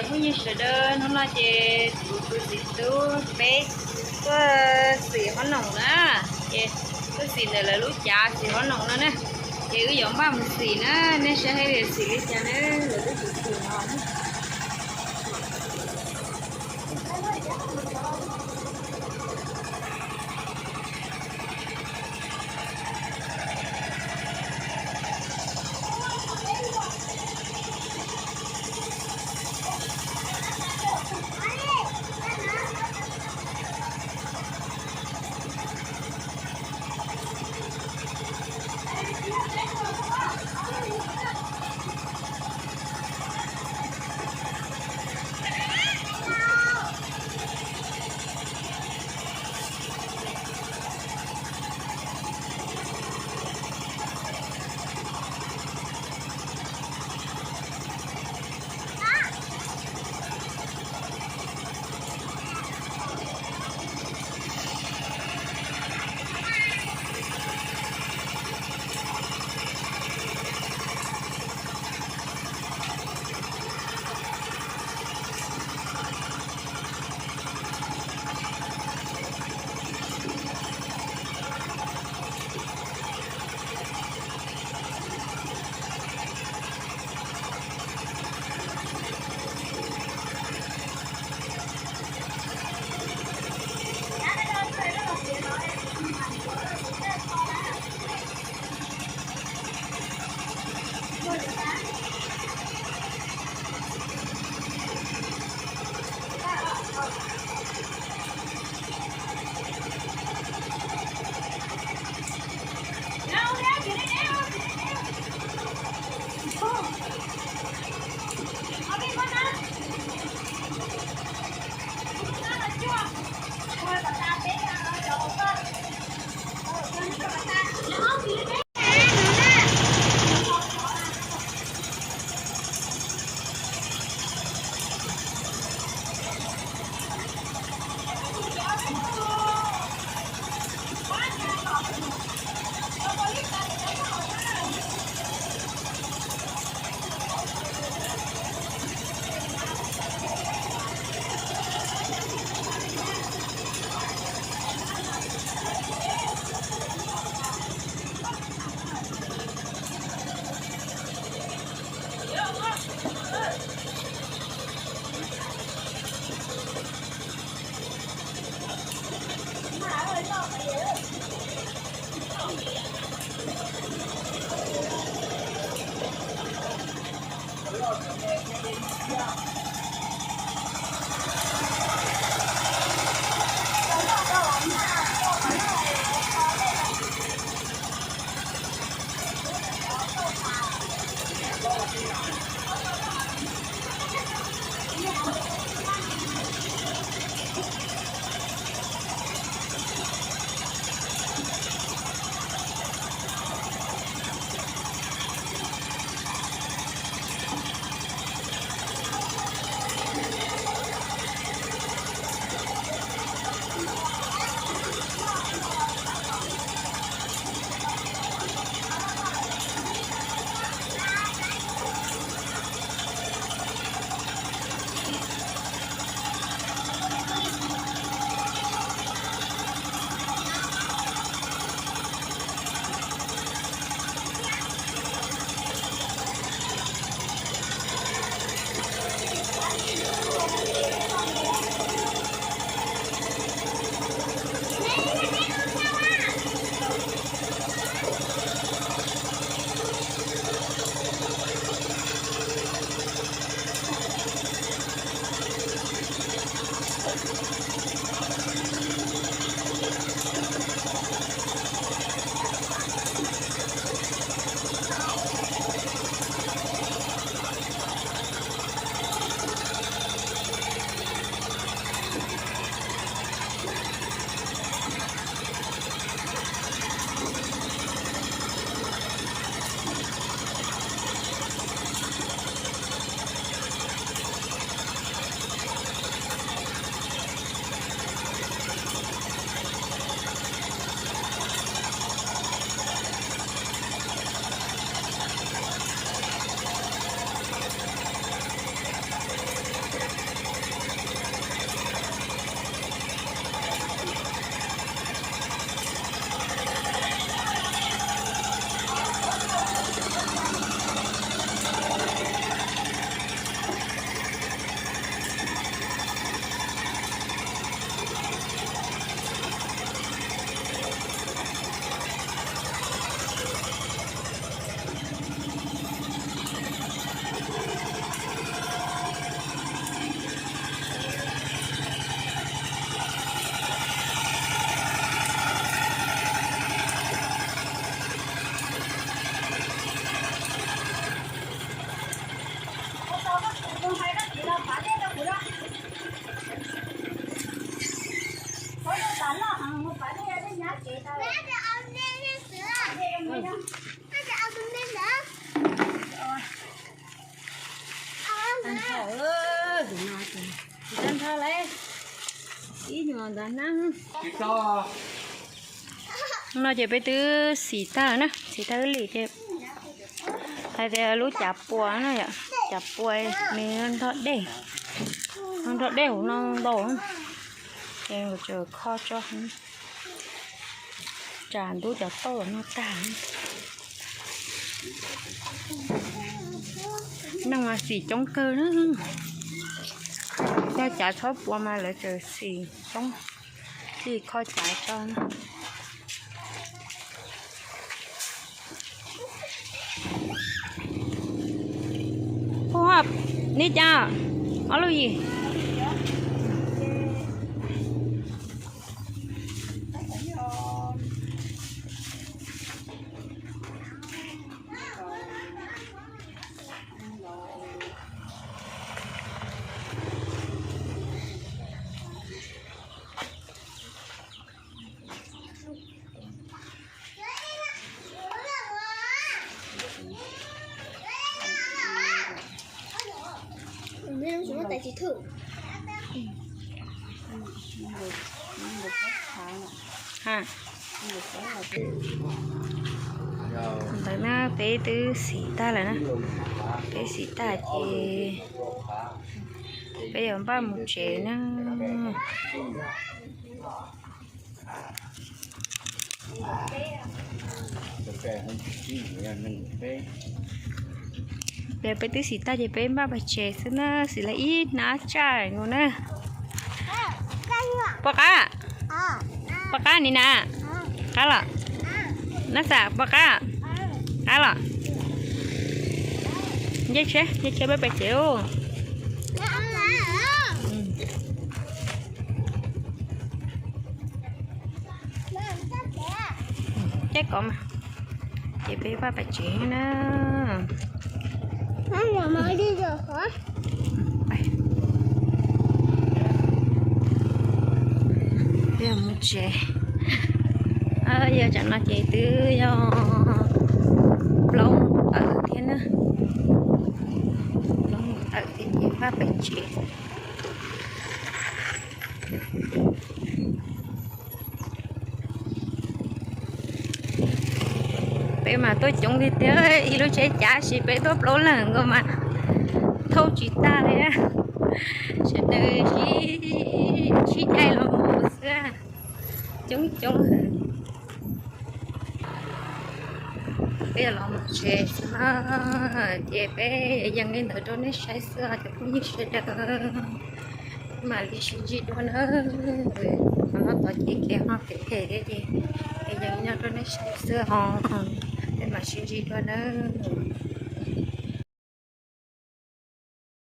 Phooj ywg sawv daws, hnub no ces kuv tus txiv tub peb tuaj xim hoob noom na, ces tuaj xim ntawm lawv lub cav xim hoob noom no na, ces wb yuav npaj mus xim na, nej saib hais tias xim li cas na, lawv twb xim xim no na. Tag nrho, tus no ces tsis tag nrho lawm, ib nyuag ntawd na. No ces peb twb xim tag lawm na, xim tag ib lim ces hais tias lub cav pua no yom, cav pua nws nrog dej, nrog dej hauv no ntau, ces tseem kho tso, tsam ntub cov tauj no tag. Neeg mas xim coob kawg na, cov cav txhob pua mas lawv tseem xim coob, xim kho cav tso na. Hu hab, neb cas, ob lub yim. Ntawd na peb twb xim tag lawm na, peb xim tag ces peb yuav npaj mus tsev na. Ces peb twb xim tag ces peb npaj pais tsev xwb na, xim lawm ib hnab tsaj no na. Puas qab? Puas qab ni na? Qab los? Nab xam puas qab? Qab los? Nce tsheb, nce tsheb peb pais tsev lauj. Teb kov mas, ces peb npaj pais tsev na. Peb mus tsev. Yog tsam no ces twb yog plaub moos tawm thiab na. Plaub moos tawm thiab ces npaj pais tsev. Peb mas tuaj coob tiag tiag, ib lub tsheb cav sis peb tuaj plaub leeg nkaus mas thauj tsis tag li. Sawv daws sib caij los mus xwb, coob coob. Peb los mus tsev xwb na, ces peb yees li ntawd rau nej saib xwb os cov phooj ywg sawv daws. Mam li sib ntsib dua na. Qhov no tod ces kev ho phem phem thiab ces yees nyob rau nej saib xwb os. Peb mam sib ntsib dua nawb.